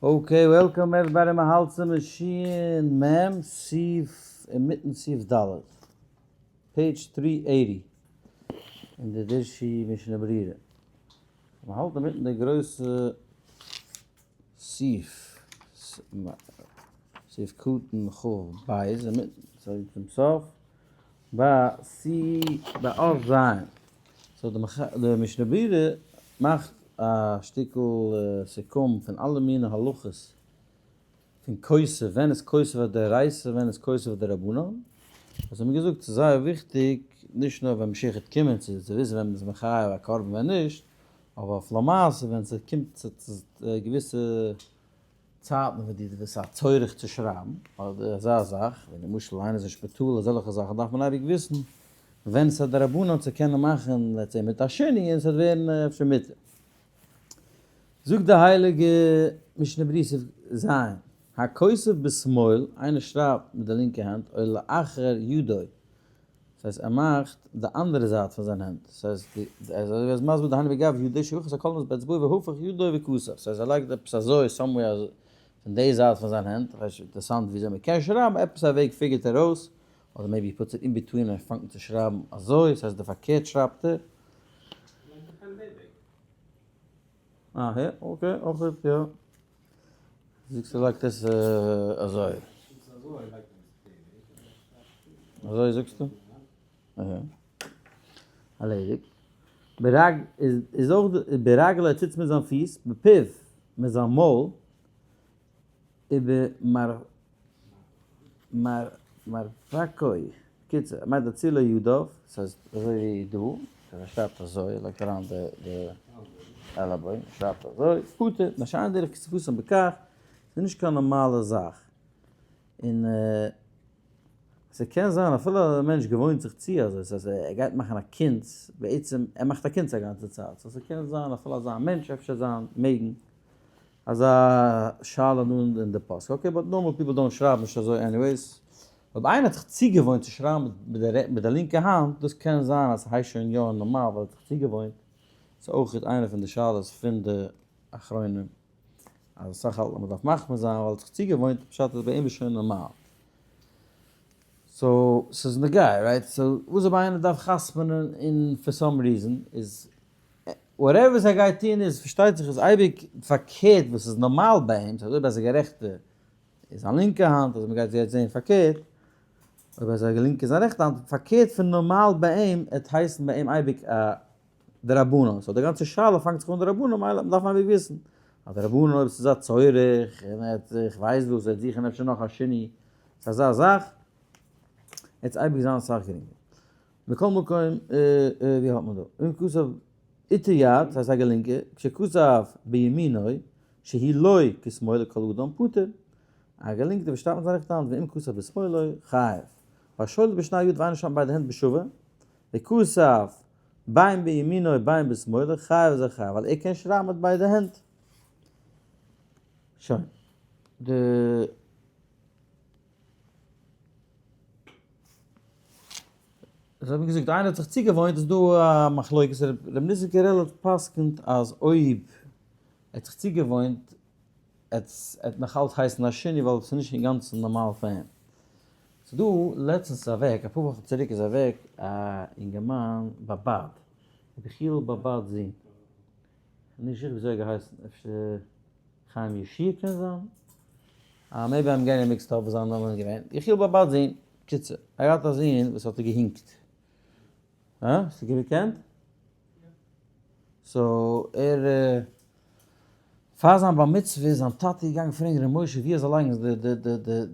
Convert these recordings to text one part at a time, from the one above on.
Okay, welcome everybody, מ'האלט צו מאשין מ', סעיף, אינמיטן סעיף ד', page 380, אין די דרשי משנה ברורה. מ'האלט אינמיטן די גרויסע סעיף, סעיף קטן כ ב, אינמיטן, sorry, צום סוף, ביי סי ביי אות ז'. So די משנה ברורה מאכט א שטיקל סיכום פון אלע מיני הלכות פון כותב, ווען איז כותב א דאורייתא ווען איז כותב א דרבנן, וואס האבן געזאגט ס'איז זייער וויכטיג נישט נאר ווען משיח וועט קומען צו וויסן ווען מ'איז מחייב א קרבן ווען נישט, אבער אויף למעשה ווען ס'קומט צו געוויסע צייטן ווען דו ביסט א צורך צו שרייבן אדער אזא זאך, ווי למשל איינער איז אין שפיטאל אזעלכע זאכן דארף מען אייביג וויסן ווען ס'איז א דרבנן צו קענען מאכן let's say מיט א שני און ס'וועט ווערן אפשר מותר. זאגט די הייליגע משנה ברורה סעיף ז', הכותב בשמאל, איינער שרייבט מיט די לינקע האנט, או לאחר ידו, דאס הייסט ער מאכט די אנדערע זייט פון זיין הענט, דאס הייסט די אזוי ווי ער איז מסביר דהיינו בגב ידו שאחז הקולמוס באצבעו והפך ידו וכתב, דאס הייסט ער לייגט עפעס אזוי somewhere אזוי פון די זייט פון זיין הענט, איך ווייס נישט אינטערעסאנט וויאזוי מען קען שרייבן, עפעס א וועג figure ט ער אויס, אדער maybe he puts it in between ער פאנגט אן צו שרייבן אזוי, דאס הייסט די פארקערט שרייבט ער. אה יא, okay, אויך יא. זאגסט ער לייגט עס אזוי. אזוי זאגסטו? אהה. ערלעדיגט. ברג איז אויך ברגלו ער טוט מיט זיין פיס, בפיו מיט זיין מויל, איבער מרפקו, קיצור, ער מיינט אצילו ידיו, ס'הייסט אזוי ווי דא, ער שרייבט אזוי, ער לייגט אריין די עלעבויגן, ער שרייבט אזוי, פטור, מה שאין דרך כתיבתן בכך, ס'איז נישט קיין נארמאלע זאך, און ס'קען זיין אפילו א מענטש געוואוינט זיך צו אזוי, ס'הייסט ער גייט מאכן א קונץ, בעצם ער מאכט א קונץ א גאנצע צייט, so ס'קען זיין אפילו אזא מענטש אפשר זיין מעגן אזא שאלה נאנט אין די פוסק, okay but normal people don't שרייבן נישט אזוי anyways, אויב איינער האט זיך צוגעוואוינט צו שרייבן מיט די לינקע האנט, דאס קען זיין אז ס'הייסט שוין יא נארמאל ווייל ער האט זיך צוגעוואוינט, ס'איז אויך איינע פון די שאלות פון די אחרונים, אז אסאך האלטן אז מ'דארף מחמיר זיין ווייל ער האט זיך צוגעוואוינט, פשט אז ביי אים איז שוין נארמאל. So ס'איז נוגע, right? So וואס אויב איינער דארף חתמ'נען און for some reason איז whatever וואס ער גייט טון איז פארשטייט זיך איז אייביג פארקערט וואס איז נארמאל ביי אים, ס'הייסט אויב ער איז א גערעכטע איז זיין לינקע האנט, אזוי מ'גייט יעצט זעהן פארקערט, אויב ער איז א לינקע איז זיין רעכטע האנט, פארקערט פון נארמאל ביי אים, עט הייסן ביי אים אייביג א דרבנן, so די גאנצע שאלה פאנגט זיך אן דרבנן, מילא מ'דארף אייביג וויסן אז דרבנן אויב ס'איז א צורך און ער האט איך ווייס וואס ער וועט זוכן אפשר נאך א שני, ס'איז אזא זאך, עט אייביג זיין אסאך גרינגער. מכל מקום, ווי האלט מען דא? אם כתב איתו יד, ס'הייסט א געלינקע, כשכתב בימינו, שהיא לא כשמאלו כל אדם פטור. א געלינקטע וואס שטייט מיט זיין רעכטע האנט, ואם כתב בשמאלו, חייב. והשולט בשני יד ואינו שולט ביידע הענט בשווה, וכתב בין בימינו בין בשמאלו, חייב איז ער חייב, ווייל ער קען שרייבן מיט ביידע הענט. שוין. די. אזוי האט מען געזאגט, איינער האט זיך צוגעוואוינט, איז דא א מחלוקת, ר' ניסן קרליץ פסק'נט אז אויב ער האט זיך צוגעוואוינט, עס וועט נאך אלץ הייסן א שינוי ווייל עס איז נישט אינגאנצן נארמאל פאר אים. ס'איז דא, לעצטנס איז אוועק, אפאר וואכן צוריק איז אוועק א אינגערמאן באבאד, רבי יחיאל באבאד'ס זון, כ'בין נישט זיכער וויאזוי ער האט געהייסן, אפשר חיים ישעי' קען זיין? אה, maybe I'm getting mixed up וואס זיין נאמען איז געווען. יחיאל באבאד'ס זון. קיצור, ער האט א זון וואס האט געהינקט. הא? האסטו געקענט? So ער פאר זיין בר מצוה איז זיין טאטע געגאנגען פרעגן ר' משה ווי ער זאל לייגן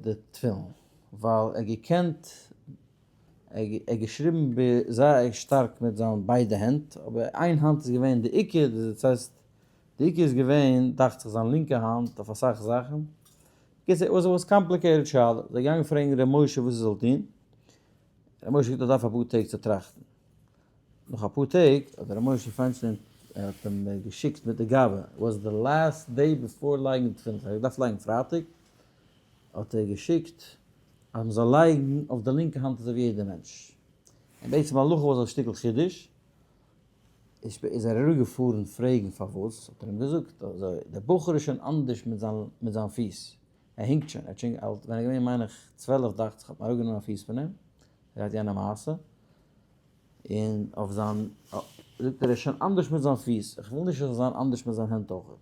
די תפילין, ווייל ער געקענט ער האט געשריבן זייער שטארק מיט זיין ביידע הענט, אבער איין האנט איז געווען די עיקר, דאס הייסט די עיקר איז געווען דאכט זיך זיין לינקע האנט אויף אסאך זאכן, בקיצור it was complicated שאלה, זיי געגאנגען פרעגן ר' משה וואס ער זאל טון, ר' משה האט געזאגט ער דארף אפאר טעג צו טראכטן, נאך אפאר טעג האט ר' משה פיינשטיין האט אים געשיקט מיט די גבאי, it was the last day before לייגן תפילין, ער האט געדארפט לייגן פרייטאג, האט ער געשיקט אז מען זאל לייגן אויף די לינקע האנט אזוי ווי יעדער מענטש, און בעצם הלכה וואס א שטיקל חידוש. איז ער אראפגעפארן פרעגן פארוואס, האט ער אים געזאגט אזוי, דער בחור איז שוין אנדערש מיט זיין מיט זיין פיס, ער הינקט שוין, ער האט שוין אלט, ווען ער איז געווען מיין איך 12 דאכט זיך האט מען אראפגענומען א פיס פון אים, ער האט יענע מעשה, און אויף זיין, זאגט ער ער איז שוין אנדערש מיט זיין פיס, איך וויל נישט ער זאל זיין אנדערש מיט זיין הענט אויכעט.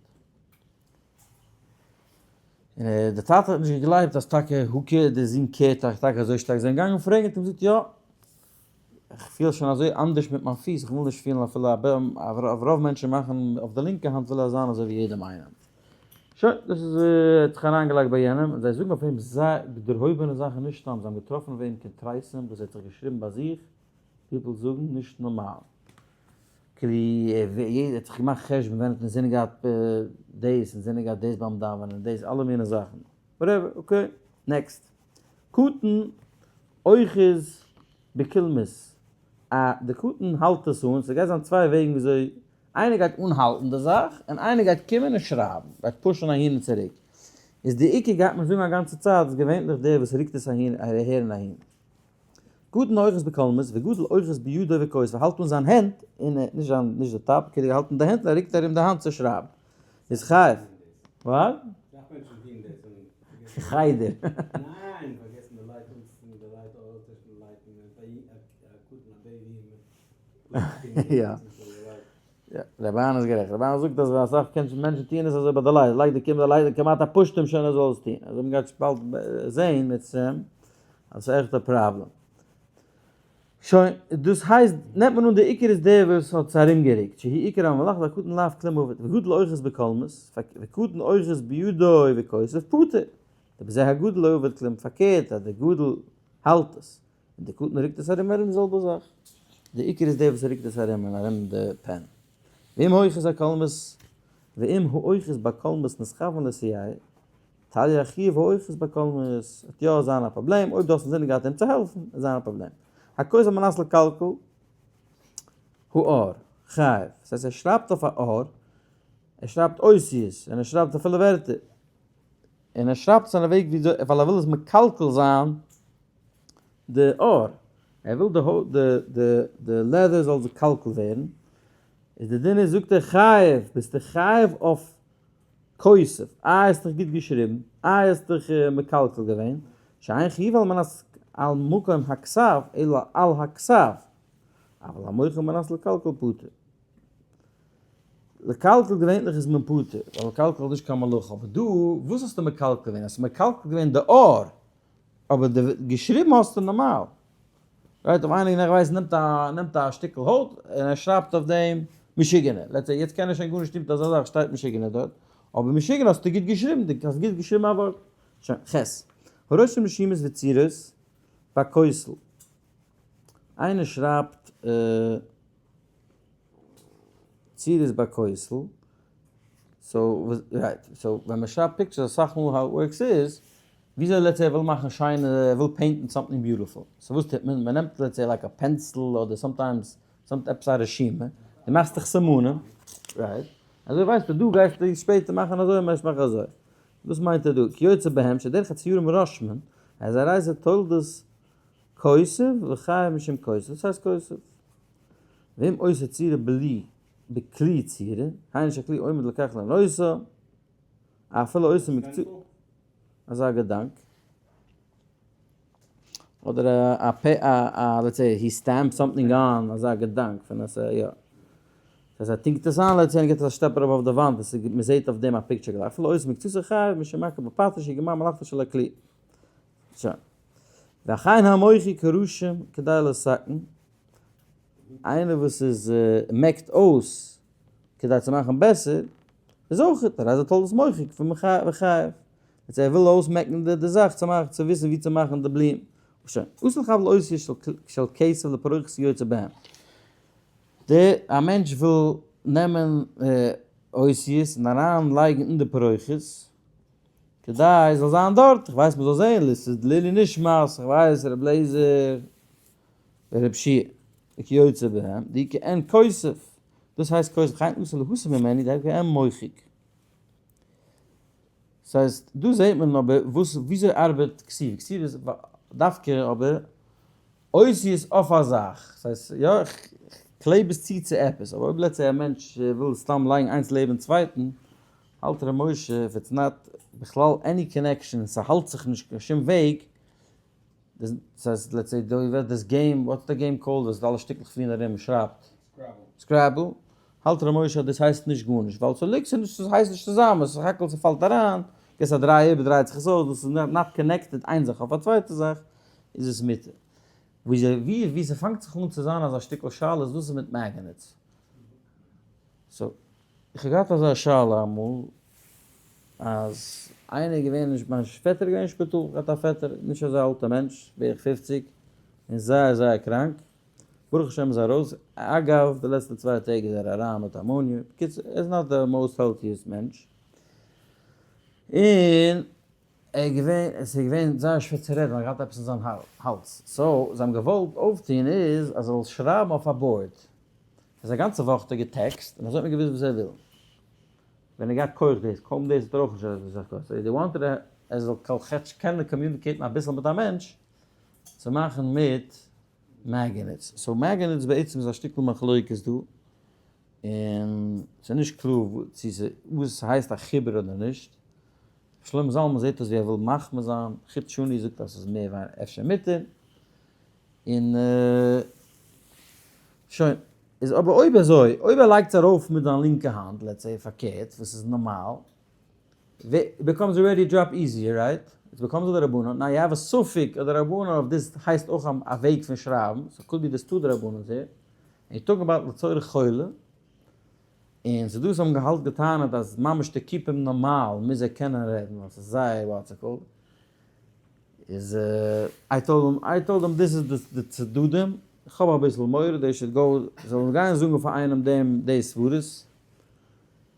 און דער טאטע האט נישט געגלייבט אז טאקע who care דער זון care ט טאקע אזוי שטארק, זיי זענען געגאנגען פרעגן האט אים געזאגט יא, איך פיל שוין אזוי אנדערש מיט מיין פיס, איך וויל נישט פילן אפילו א רוב מענטשן מאכן אויף די לינקע האנט וויל ער זיין אזוי ווי יעדעם איינעם. שוין, דאס איז ער האט זיך אריינגעלייגט ביי יענעם, און זיי זאגן אויף אים זייער דערהויבענע זאכן נישט סתם, זיי האבן געטראפן אויף אים קונטרסים וואס ער האט זיך געשריבן ביי זיך, people זאגן נישט נארמאל. כאילו ער האט זיך געמאכט חשבון ווען ער האט אינזינען געהאט דאס, אינזינען געהאט דאס ביים דאווענען, דאס, אלע מיני זאכן. Whatever, okay, next. קטן אוחז בקולמוס. א די קטן האלט עס אן, ס'גייט זיין צוויי וועגן וויאזוי, איינער גייט אנהאלטן די זאך, און איינער גייט קומען און שרייבן, גייט push ן אהין און צוריק. איז די עיקר גייט מען זאגן א גאנצע צייט איז געווענליך דער וואס רוקט עס אהין אהער און אהין. קטן אוחז בקולמוס וגדול אוחז בידו וכותב, האלט אן זיין הענט, און נישט זיין נישט די top, כאילו ער האלט אין די הענט און ער רוקט ארום די האנט צו שרייבן. איז חייב. What? חדר. ניין, פארגעסן די light אנצוצינדן די light אויסלעשן די light און א קטן א baby יא. יא, ר' אהרן איז גערעכט. ר' אהרן זאגט אז אסאך מענטשן טוען עס אזוי ביי די light, לייג די קינד ביי די light כמעט א push ט אים שוין ער זאל עס טון. אזוי מ'גייט באלד זעהן בעצם אז ס'איז עכט א פראבלעם. שוין, דאס הייסט, נעמט מען אן די עיקר איז דער וואס האט עס ארומגערוקט, שהיא עיקר המלאכה והקטן לאו כלום עביד, וגדול אוחז בקולמוס, וקטן אוחז בידו וכותב פטור, דבזה הגדול לא עביד כלום, פארקערט אז דער גדול האלט עס, און דער קטן רוקט עס ארום ארום די זעלבע זאך, די עיקר איז דער וואס רוקט עס ארום און ארום די pen. ואם האוחז הקולמוס, ואם האוחז בקולמוס נתכוון לסייע, תליא חיוב האוחז בקולמוס, וועט יא זיין א פראבלעם, אויב דו האסט אינזין געהאט אים צו העלפן, וועט זיין א פראבלעם. הכותב על מנת לקלקל העור, חייב, דאס הייסט ער שרייבט אויף א עור, ער שרייבט אותיות, און ער שרייבט אפילו ווערטער, און ער שרייבט עס אין א וועג וויאזוי, ווייל ער וויל עס מקלקל זיין די עור, ער וויל די הויט, די די leather זאל קלקל ווערן, איז די דין איז זאגט ער חייב, ביסטו חייב אויף כותב, איי האסט דאך גוט געשריבן, איי האסט דאך מקלקל געווען, שאין חיוב על מנת על מקום הכתב אלא על הכתב, אבל המוחק על מנת לקלקל פטור. לקלקל געווענליך איז מען פטור, ווייל לקלקל איז נישט קיין מלאכה, אבער דא וואס האסטו מקלקל געווען? האסט מקלקל געווען די עור, אבער די געשריבן האסטו נארמאל. Right אויב איינער איך ווייס נעמט א נעמט א שטיקל הויט און ער שרייבט אויף דעם משוגענער, let's say יעצט קען ער שוין גארנישט טון מיט אזא זאך שטייט משוגענער דארט, אבער משוגענער האסטו גוט געשריבן, דו האסט גוט געשריבן א ווארט. שוין, ח'. הרושם רשימות וצירות בכותל. איינער שרייבט צירות בכותל, so right, so ווען מען שרייבט pictures אסאך מאל how it works איז, וויאזוי let's say ער וויל מאכן שיינע, ער וויל paint ן something beautiful, so וואס טוט מען? מען נעמט let's say like א pencil אדער sometimes עפעס א רשימה, דו מאכסט דיך סימנים, right, אזוי ווייסטו דא גייסטו שפעטער מאכן אזוי און מאכן אזוי, דאס מיינט ער דא, כיוצא בהם שדרך הציורים רושמין, אז הרי זה תולדות כותב וחייב משום כותב, דאס הייסט כותב. ואם עושה צירה בלי בכלי צירה, היינו שהכלי עומד לכך לנושא, אפילו עושה מקצוע, אזא געדאנק. אדער א פ א א let's say he stamp something on, אזא געדאנק פון אז יא. אז ער טינקט עס איין let's say און גיבט עס א שטעפ ארויף אויף די וואנט, עס איז מען זעט אויף דעם א picture גלייך. אפילו עושה מקצתו חייב משום מכה בפטיש שגמר מלאכתו של הכלי. שוין. וכן המוחק הרשום כדי לתקן, איינער וואס איז מעקט אויס כדי צו מאכן בעסער, איז אויך הרי זה תולדות מוחק פון וחייב. יעצט ער וויל אויסמעקן די זאך צו מאכן צו וויסן ווי צו מאכן די בלום. שוין. אסור לחבל אותיות של כסף לפרוכת כיוצא בהם. די א מענטש וויל נעמען אותיות און אריין לייגן אין די פרוכת, כדי זאל זיין דארט, איך ווייס מ'זאל זעהן, עס איז לעילוי נשמת, איך ווייס ר' לעזער, ר' שיע, וכיוצא בהם, די כעין כותב, דאס הייסט כותב, וכן אסור להסיר ממנו, די כעין מוחק. ס'הייסט, דא זעהט מען אבער וואס וויאזוי ארבעט כתיבה, כתיבה איז דווקא אבער אותיות אויף א זאך, ס'הייסט יא איך. קלעב עס צו צו עפעס, אבער אויב let's say א מענטש וויל סתם לייגן איינס לעבן צווייטן, האלט ר' משה if it's not בכלל any connection, ס'האלט זיך נישט קיין שום וועג, ס'הייסט let's say דא ווערט דאס game, what's the game called וואס אלע שטיקלעך פליען ארום און שרייבט? Scrabble. האלט ר' משה אז דאס הייסט נישט גארנישט, ווייל ס'ליגט ס'נישט ס'הייסט נישט צוזאמען, ס'איז הכל ס'פאלט אריין, געסט א דריי איבער דרייט זיך עס אויס, דאס איז not connected איין זאך אויף א צווייטע זאך, איז עס מותר. ווי ווי ס'פאנגט זיך אן צו זיין אזא שטיקל שאלה איז וואס איז מיט magnets? so איך האב געהאט אזא שאלה אמאל אז איינער איז געווען נישט מיין פעטער איז געווען אין שפיטאל, איך האט א פעטער נישט אזא אלטע מענטש בערך 50 און זייער זייער קראנק, ברוך השם איז ארויס, אגב די לעצטע 2 טעג איז ער אריין מיט אמאניע, בקיצור ער איז not the most healthiest מענטש, און ער איז געווען, עס איז געווען זייער שווער צו רעדן ווייל ער האט געהאט עפעס אין זיין האלז, so זיי האבן געוואלט אויפטון איז אז ער זאל שרייבן אויף א board, איז א גאנצע וואך האט ער געטעקסט און אזוי האט מען געוואוסט וואס ער וויל, ווען ער געהאט כח דאס, קוים דאס האט ער אויך נישט אזוי סאך כח, so they wanted ער זאל כאטש קענען קאמיוניקעיטן אביסל מיט א מענטש, צו מאכן מיט magnets, so magnets בעצם איז א שטיקל מחלוקת דא, און ס'איז נישט קלאר צו וואס ס'הייסט א חיבור אדער נישט, שלמה זלמן זעט אויס ווי ער וויל מחמיר זיין, חוט שני זאגט אז ס'איז מער אפשר מותר, און שוין. איז אבער אויב אזוי, אויב ער לייגט עס ארויף מיט זיין לינקע האנט, let's say פארקערט, וואס איז נארמאל, it becomes already drop easier, right? It becomes א דרבנן, now you have a ספק א דרבנן אויף דאס הייסט אויך א וועג פון שרייבן, so could be there's two דרבנן'ס here, און you talk about לצורך חולה, און ס'דא וואס האבן געהאלט געטענה'ט אז ממש to keep אים נארמאל מוז ער קענען רעדן ווייל ס'איז זייער what's it called, איז I told him, I told him דאס איז די צדדים, איך האב אביסל מורא they should go, זאלן גיין זאגן פאר איינעם דעם די סברות,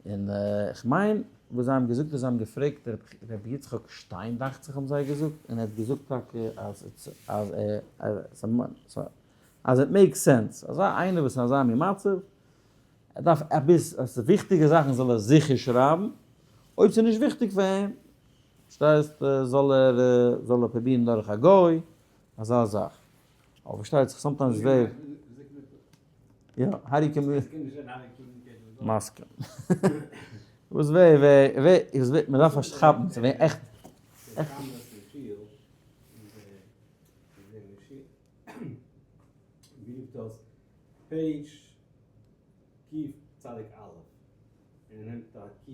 און איך מיין וואס זיי האבן געזאגט איז זיי האבן געפרעגט ר' יצחק שטיין דאכט זיך האבן זיי געזאגט, און ער האט געזאגט טאקע אז אז אז it makes sense, אזא איינער וואס אין אזא מין מצב, ער דארף אביס אז ס'איז וויכטיגע זאכן זאל ער זיכער שרייבן, אויב ס'איז נישט וויכטיג פאר אים, פארשטייסט, זאל ער זאל ער פרובירן דורך א גוי, אזא זאך. אבער פארשטייט זיך sometimes ווער. יא, האו דו מסכים. וואס ווער ווער ווער איז ווער, מ'דארף נישט כאפן צו ווער עכט. page קוף צדיק א', און ער נעמט א קוף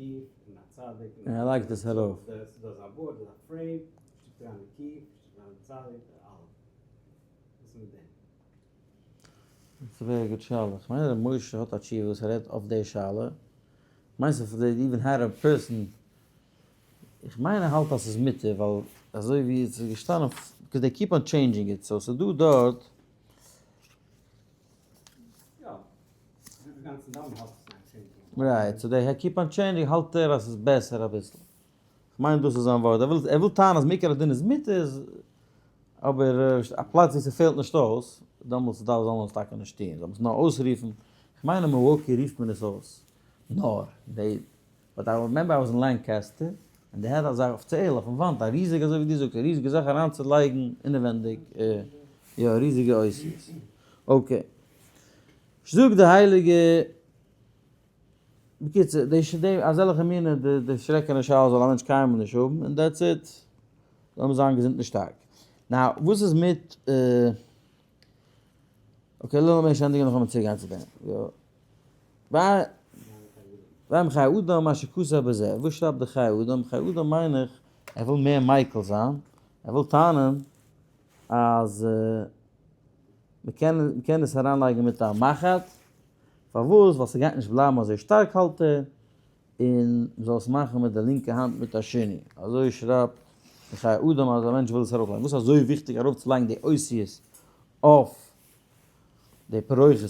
און א צדיק און ער לייגט עס ארויף. ס'איז דא אזא board אזא frame, שטופט אריין די קוף, שטופט אריין די צדיק, די א'. וואס איז מיט דעם? דאס איז א very good שאלה. איך מיין ר' משה האט א תשובה וואס ער רעדט אויף די שאלה. מיינסט if they even had a person. איך מיין ער האלט אז ס'איז מותר ווייל אזוי ווי עס איז געשטאנען because they keep on changing it so ס'איז דא דארט. Right, so they keep on changing האלט ער אז ס'איז בעסער אביסל. כ'מיין דאס איז זיין ווארט. ער וויל ער וויל טענה'ן אז מעיקר הדין איז מותר, אבער א פלאץ ווי ס'פעלט נישט אויס, דעמאלטס דארף זאל מען עס טאקע נישט טון, זאל מען עס נאר אויסרופן. כ'מיין אין מילוואקי רופט מען עס אויס נאר they but I remember I was in Lancaster און they had אזא אפיציעל אויפן וואנט א ריזיגע אזוי ווי דו זאגסט א ריזיגע זאך אריינצולייגן אינעווענדיג יא ריזיגע אותיות. Okay. זאגט די הייליגע בקיצור די די אזעלכע מינע די דערשרעקענע שאלות זאל א מענטש קיינמאל נישט האבן און that's it. זאל מען זיין געזונט און שטארק. Now וואס איז מיט okay לאמיר ערשט ענדיגן נאכדעם צוגיין צו דעם. יא. ביים חיי אדם מה שכתב בזה, וואס שרייבט די חיי אדם? חיי אדם מיין איך ער וויל מער מיקל זיין, ער וויל טענה'ן אז מ'קען מ'קען עס אריינלייגן מיט א מחט, פארוואס? ווייל ס'גייט נישט בלייבן אזוי שטארק האלט ער, און מ'זאל עס מאכן מיט די לינקע האנט מיט א שני, אזוי שרייבט די חיי אדם אז א מענטש וויל עס ארויפלייגן, וואס איז אזוי וויכטיג ארויפצולייגן די אותיות אויף די פרוכת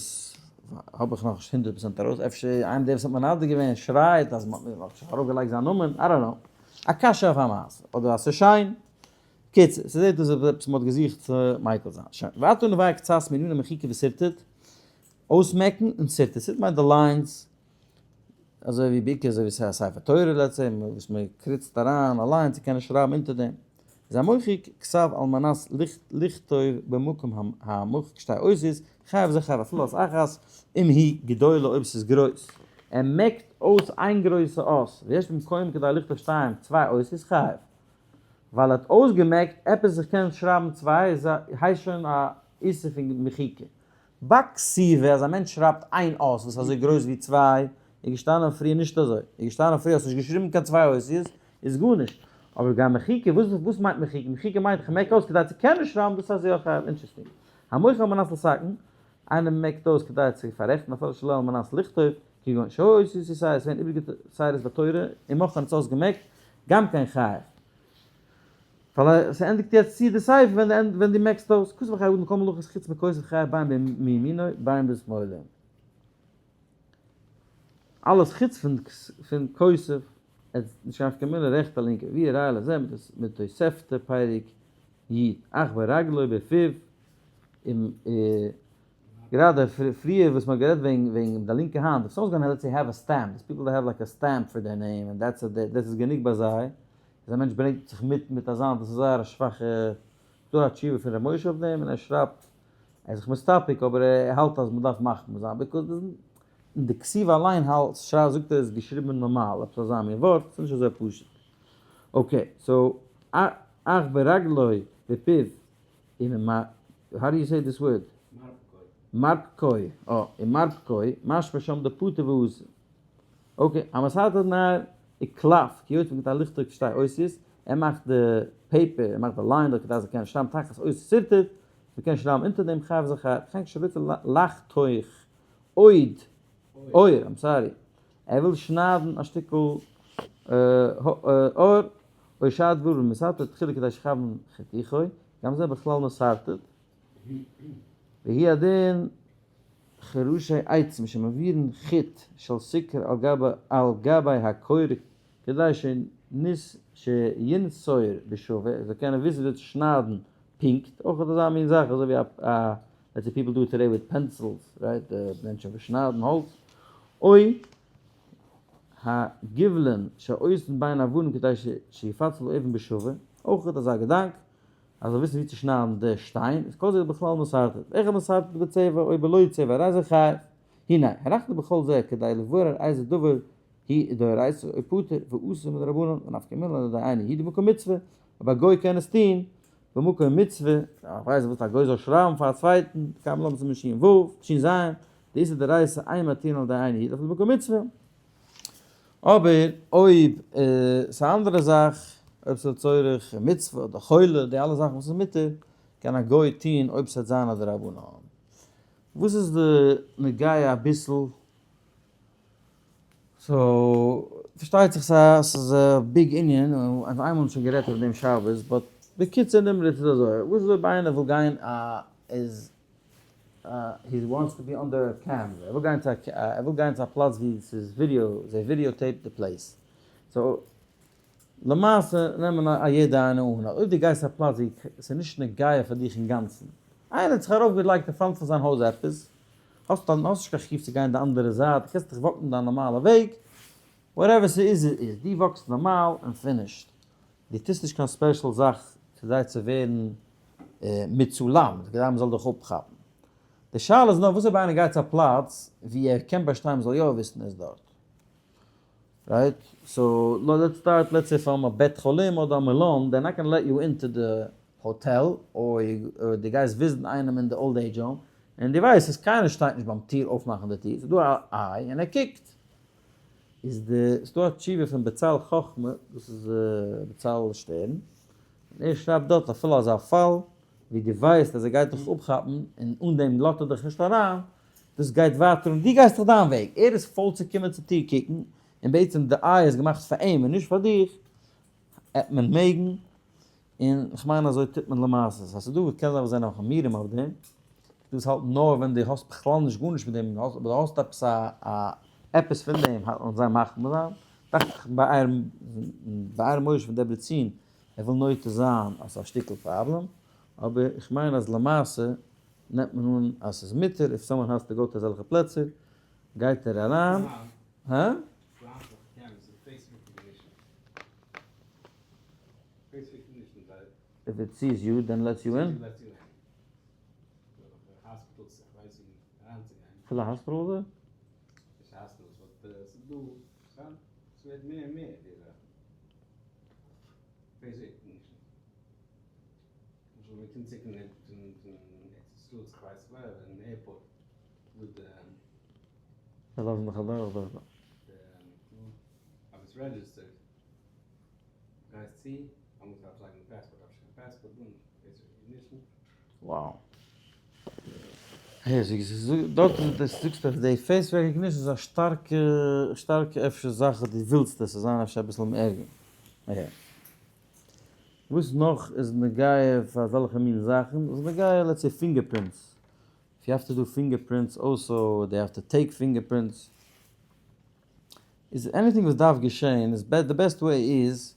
האב איך נאכנישט 100% ארויס, אפשר איינער דער וואס האט מנדב געווען שרייט אז מ'האט נאכנישט ארויפגעלייגט זיין נאמען, I don't know, א קשיא אויף א מעשה, אדער אז ס'איז שיין, קיצור, ס'זעט אויס ווי עפעס מ'האט געזוכט צו מיקל זיין. שוין, ועתה נבאר קצת מעניני מחיקה ושרטוט, אויסמעקן און שרטוט, שרטוט מיינט די lines, אזוי ווי בעיקר אזוי ווי ס'איז א ספר תורה let's say, וואס מ'קריצט אריין א line צו קענען שרייבן אונטער דעם. איז המוחק כתב על מנת לכתוב במקום המוחק שתי אותיות, חייב זה חייב אפילו אות אחת, אם היא גדולה אויב ס'איז גרויס. ער מעקט אויס איין גרויסע אות, ויש במקום כדי לכתוב שתיים, צוויי אותיות חייב. ווייל ער האט אויסגעמעקט עפעס איך קען שרייבן צוויי איז הייסט שוין א איסור פון מחיקה. בכתיבה אז א מענטש שרייבט איין אות וואס איז אזוי גרויס ווי צוויי איז געשטאנען פריער נישט אזוי איז געשטאנען פריער האסט נישט געשריבן קיין צוויי אותיות איז גארנישט אבער גם מחיקה וואס וואס מיינט מחיקה מחיקה מיינט איך מעק אויס כדי צו קענען שרייבן דאס הייסט יא חייב interesting המוחק על מנת לתקן איינער מעקט אויס כדי צו פאררעכטן אפילו שלא על מנת לכתוב כגון שהיו אותיות יתירות ווערן איבריגע יתירות בתורה און מוחקן האט עס אויסגעמעקט גם כן חייב. ווייל ס'ענדיגט יעצט צו די סיפא ווען ווען דו מעקסט אויס כתב חייב אדם כל מלאכות חוץ מכותב חייב בין בימינו בין בשמאלו. אלעס חוץ פון פון כותב, עס נישט קיין נפקא מינה רעכטע לינקע, והוא ראיה לזה מתוספתא פרק י, אך ברגלו בפיו און גראדע פריער וואס מ'האט גערעדט וועגן וועגן די לינקע האנט, if someone's gonna let's say have a stamp, there's people that have like a stamp for their name and that's דאס איז גענוג ביי זיי, אז א מענטש ברענגט זיך מיט מיט אזאנס, דאס איז זייער א שוואכע, ס'דא א תשובה פון ר' משה אויף דעם און ער שרייבט, ער איז זיך מסתפק אבער ער האלט אז מ'דארף מחמיר זיין because דאס אין די כתיבה אליין האלט שרייבט זאגט ער איז געשריבען נארמאל עפעס אזא מין ווארט, ס'איז נישט אזוי פשוט. okay so אך ברגלו בפיו און how do you say this word? מרפקוי. אה, און מרפקוי, משמע שם דפטור ואסור. okay, המסרטט נייר וקלף, כיוצא מיט א לכתוב שתי אותיות, ער מאכט די paper, ער מאכט די line דארט כדי אז ער קען שרייבן תחת אותו שרטוט, מען קען שרייבן אונטער דעם חייב זיך א וכן כשרוצה לחתוך עוד עור, I'm sorry, ער וויל שניידן א שטיקל עור, או שאר דברים משרטט תחילה כדי שיכוון חיתוכו, גם זה בכלל משרטט, והוא הדין חרשי עצים שמעבירין חוט של סיקר על גבי הקורה כדי שינשור בשווה, ער זאל קענען וויסן ווי צו שניידן פונקט, אויך אזא מין זאך אזוי ווי א let's say people do today with pencils, right, די מענטשן וואס שניידן האלץ, או הגבלין שעושין בין אבנים כדי שיפצל האבן בשווה, אויך אזא געדאנק, אז זאל וויסן ווי צו שניידן די שטיין, איז כל זה בכלל משרטט, ואחד משרטט בצבע או בלא צבע הרי זה חייב, הנה, הארכנו בכל זה כדי לברר איזה דבר היא דאורייתא או פטור ואסור מדרבנן ונפקא מינה לדיינו היא דמקום מצוה, אויב א גוי קען עס טוהן במקום מצוה, איך ווייס וואס א גוי זאל שרייבן פאר א צווייטן, קאם לאמיר צום שין ו', שין ז', די איסור דאורייתא אין מתירין על דיינו היא דאפילו במקום מצוה. אבער אויב ס'איז א אנדערע זאך, אויב ס'איז לצורך מצוה אדער חולה, די אלע זאכן וואס איז מותר, קען א גוי טוהן אויב ס'וועט זיין א דרבנן. וואס איז די נגיעה אביסל? so, פארשטייט זיך ס'איז א big ענין, און איינמאל האט שוין גערעדט אויף דעם שבת, but בקיצור נמרץ איז אזוי, וואס איז אויב איינער וויל גיין א איז he wants to be under a camera, ער וויל גיין צו א ער וויל גיין צו א פלאץ ווי ס'איז ווידיאו, זיי video tape די place, so למעשה נעמען א יעדע איינער אן אז אויב דו גייסט צו א פלאץ ווי ס'איז נישט נוגע פאר דיך אינגאנצן, איינער האט זיך ארויפגעלייגט אין front פון זיין הויז עפעס, האסט נישט קיין חיוב צו גיין די אנדערע זייט, דו קענסט דיך walk ן דיין נארמאלע וועג, whatever ס'איז איז, דו walk סט נארמאל און finished, דו טוסט נישט קיין special זאך כדי צו ווערן מצולם, כדי מ'זאל דיך אפכאפן. די שאלה איז נאר וואס אויב איינער גייט צו א פלאץ ווי ער קען באשטיין מ'זאל יא וויסן ער איז דארט. right? so let's start let's say from א בית חולים אדער א מלון, they're not gonna let you into the hotel, אדער דו גייסט visit ן איינעם אין די old age home, און דו ווייסט אז קיינער שטייט נישט ביים טיר אויפמאכן די טיר, ס'איז דא א eye און ער קוקט. איז די, ס'איז דא א תשובה פון בצל חכמה, דאס איז בצלאל שטערן, און ער שרייבט דארט אפילו אזא פאל ווי דו ווייסט אז ער גייט דיך אפכאפן און אן דעם לאזט ער דיך נישט אריין, דאס גייט ווייטער אן, דו גייסט דאך דיין וועג, ער איז פויל צו קומען צו טיר קוקן, און בעצם די eye איז געמאכט פאר אים און נישט פאר דיך, עט מען מעגן, און כ'מיין אזוי טוט מען למעשה, סא ס'דא וואס קען זיין וואס זענען מחמירים אויף דעם, דו וואס האלטן נאר ווען דו האסט בכלל נישט גארנישט מיט דעם, אבער דו האסט עפעס א א עפעס פון דעם האלטן זיי מחמיר זיין, דאכט זיך ביי באר משה פון דעברעצין, ער וויל נוטה זיין אז ס'איז א שטיקל פראבלעם, אבער איך מיין אז למעשה נעמט מען אן אז ס'איז מותר, if someone has to go to אזעלכע פלעצער גייט ער אריין, הא? If it sees you then lets you in. אפילו hospital אזוי? זיי לאזן דיך אדורך דארט. Wow. דארט איז דאס זאגסטו אז די face recognition איז א שטארקע שטארקע אפשר זאך וואס דו ווילסט עס זאל זיין אפשר אביסל ערגער. וואס נאך איז נוגע פאר אזעלכע מין זאכן? איז נוגע let's say fingerprints. If you have to do fingerprints also, they have to take fingerprints. איז anything וואס דארף געשען איז די best way איז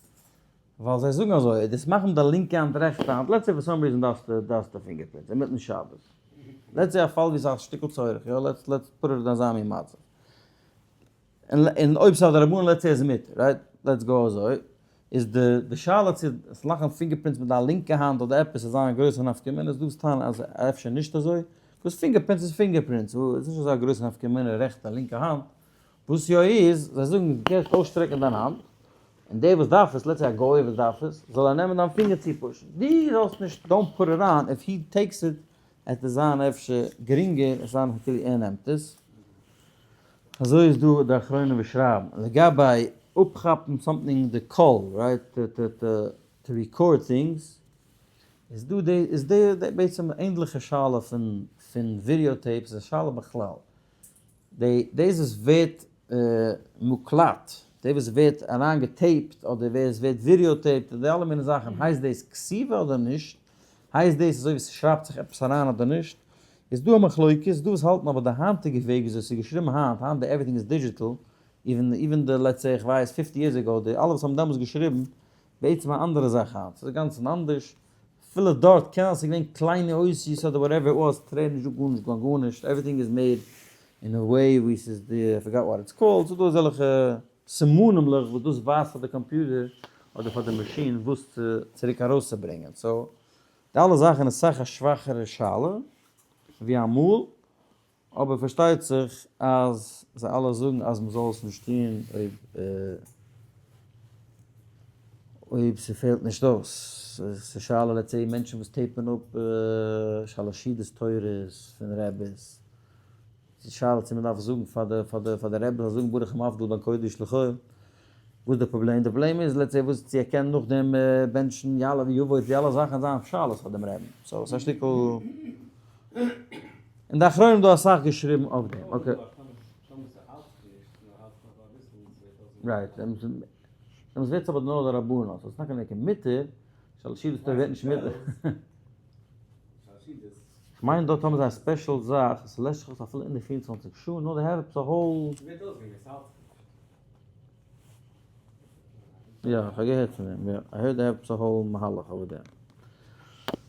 ווייל זיי זאגן אזוי, דאס מאכן די לינקע האנט רעכטע האנט, let's say for some reason דארפסטו דארפסטו fingerprints אינמיטן שבת, let's say א פאל ווי ס'איז א שטיקל צורך, יא let's let's put it אין אזא מין מצב, און אויב ס'איז א דרבנן let's say איז מותר, right, let's go אזוי, איז די די שאלה צו עס מאכן fingerprints מיט דיין לינקע האנט אדער עפעס איז זיין א גרויסע נפקא מינה, איז דא וואס טענה'ן אז אפשר נישט אזוי, because fingerprints איז fingerprints, איז נישט אזא גרויסע נפקא מינה רעכטע לינקע האנט, וואס יא איז, זיי זאגן דו קענסט אויסשטרעקן דיין האנט, און דער וואס דארף עס, let's say א גוי וואס דארף עס, זאל ער נעמען דיין פינגער צו push ן, דו זאלסט נישט, don't put it on, if he takes it, עט עס זיין אפשר גרינגער, עס זיין כאילו ער נעמט עס. אזוי איז דא די אחרונים וואס שרייבן, לגבי אפכאפן something די קול, right, to record things, איז דא די, איז די בעצם ענדליכע שאלה פון פון video tapes, איז א שאלה בכלל. די דאס וואס ווערט מוקלט, די וואס ווערט אריין גע tape ט אדער ווער עס ווערט video taped אדער די אלע מיני זאכן הייסט דאס כתיבה אדער נישט? הייסט דאס אזוי ווי ס'שרייבט זיך עפעס אריין אדער נישט? איז דא א מחלוקת, דא וואס האלטן אבער די היינטיגע וועג וויאזוי ס'איז געשריבן היינט, היינט די everything איז digital, even even די let's say איך ווייס 50 years ago די אלע וואס האבן דעמאלטס געשריבן בעצם א אנדערע זאך היינט, ס'איז אינגאנצן אנדערש, אפילו דארט קען זיין ס'איז געווען קליינע אותיות אדער whatever it was, טרער נישט דא גארנישט גאר גארנישט, everything איז made in a way ווי ס'איז די, I forgot what it's called, ס'איז דא אזעלכע סימנים'לעך וואס דאס ווייזט פאר די קאמפיוטער אדער פאר די מאשין וואס צו צוריק ארויסצוברענגען, so די אלע זאכן איז סאך א שוואכערע שאלה ווי אמאל, אבער פארשטייט זיך אז זיי אלע זאגן אז מ'זאל עס נישט טון אויב אויב ס'פעלט נישט אויס. ס'איז שאלה let's say מענטשן וואס tape ן אפ שאלעשידעס תורות פון רעביס. ס'איז שאלה צו מ'דארף זאגן פאר די פאר די פאר די רבי זאל זאגן ברוך המבדיל בין קודש לחול. וואס די פראבלעם? די פראבלעם איז let's say וואס צו ער קען נאכדעם בענטשן יעלה ויבוא די אלע זאכן זיין שאלות פאר דעם רעבן. So ס'איז א שטיקל. אין די אחרונים דא אסאך געשריבן אויף דעם. Okay. Right. דעמאלטס ווערט עס אבער נאר דרבנן. So ס'איז נאך קיין מותר. שלש סעודות ווערט נישט מותר. כ'מיין דארט האבן זיי א special זאך, עס לעשט זיך אויס אפילו אין די 24 שעה, נאר they have עפעס א whole. יא, איך האב געהערט פון דעם, יא, I heard they have עפעס א whole מהלך אויף דעם.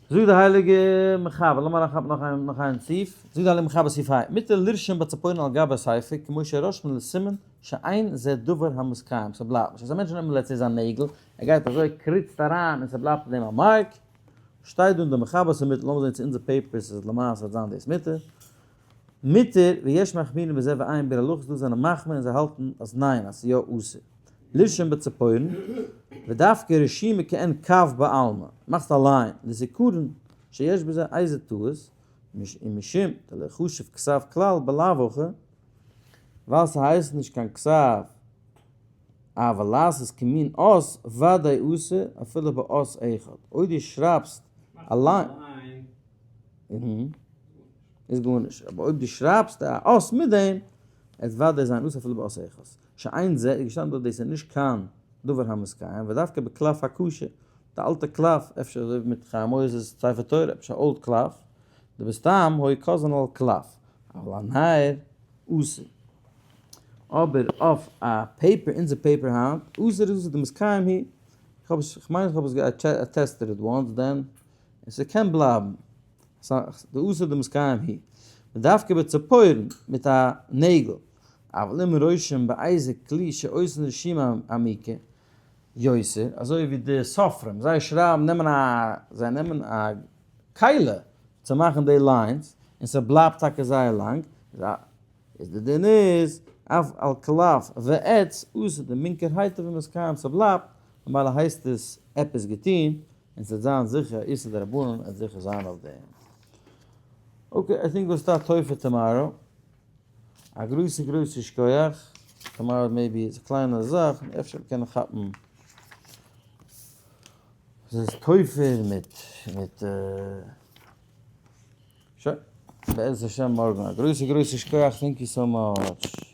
זאגט די הייליגע מחבר, לאמיר אריינכאפן נאך איין נאך איין סעיף, זאגט די הייליגע מחבר סעיף ה, מותר לרשום בצפורן על גבי ספר כמו שרושמין לסימן שאין זה דבר המתקיים, ס'בלייבט נישט, אז א מענטש נעמט let's say זיין נעגל, ער גייט אזוי קריצט אריין און ס'בלייבט אין דעם א mark, שטייט דא אין די מחבר ס'מיטל, לאמיר זען צו אונזער papers איז למעשה וועט זיין דאס מותר. מותר, ויש מחמירים בזה ועיין ביאור הלכות דא זענען מחמיר און זיי האלטן אז ניין אז ס'איז יא אסור. לרשום בצפורן, ודווקא רשימה כעין קו בעלמא, מאכסט א line, לזיכרון שיש בזה איזה טעות, ומשום דלא חשיב כתב כלל בלאו הכי, ווייל ס'הייסט נישט קיין כתב אבל לעשות כמין אות ודאי אסור אפילו באות אחד, אויב דו שרייבסט א line איז גארנישט, אבער אויב דו שרייבסט א אות מיט דעם עס ודאי זיין אסור אפילו באות אחד, שאין זה, איז געשטאנען דארט דאס איז נישט קיין דבר המתקיים, ודווקא בקלף הקשה, די אלטע קלף, אפשר אזוי ווי מיט חיים מויזעס ספר תורה, אפשר א old קלף, דבסתם היו כותבין על קלף, אבל על נייר אסור. אבער אויף א paper, אונזער paper היינט, אסור איז אסור דמתקיים הוא, איך האב עס, כ'מיין איך האב עס tested it once then, און ס'קען בלייבן, די אסור דמתקיים הוא, ודווקא בצפורן מיט א נעגל, אבל אם רושם באיזה כלי שעושין רשימה עמיקה. יותר, אזוי ווי די סופרים, זיי שרייבן, נעמען א, זיי נעמען א כלי צו מאכן די lines, און ס'בלייבט טאקע זייער לאנג, איז די דין איז, אף על קלף ועץ, אסור די מינקער הייטב און מסקיים ס'בלייבט, ממילא הייסט עס עפעס געטון, און ס'וועט זיין זיכער איסור דרבנן וועט זיכער זיין אויף דעם. Okay, I think we'll start תופר tomorrow. א גרויסע גרויסע שכוח. Tomorrow maybe איז א קליינע זאך, אפשר קען איך כאפן. ס'איז תופר מיט מיט שוין. בעז השם מארגן. א גרויסע גרויסע שכוח, thank you so much.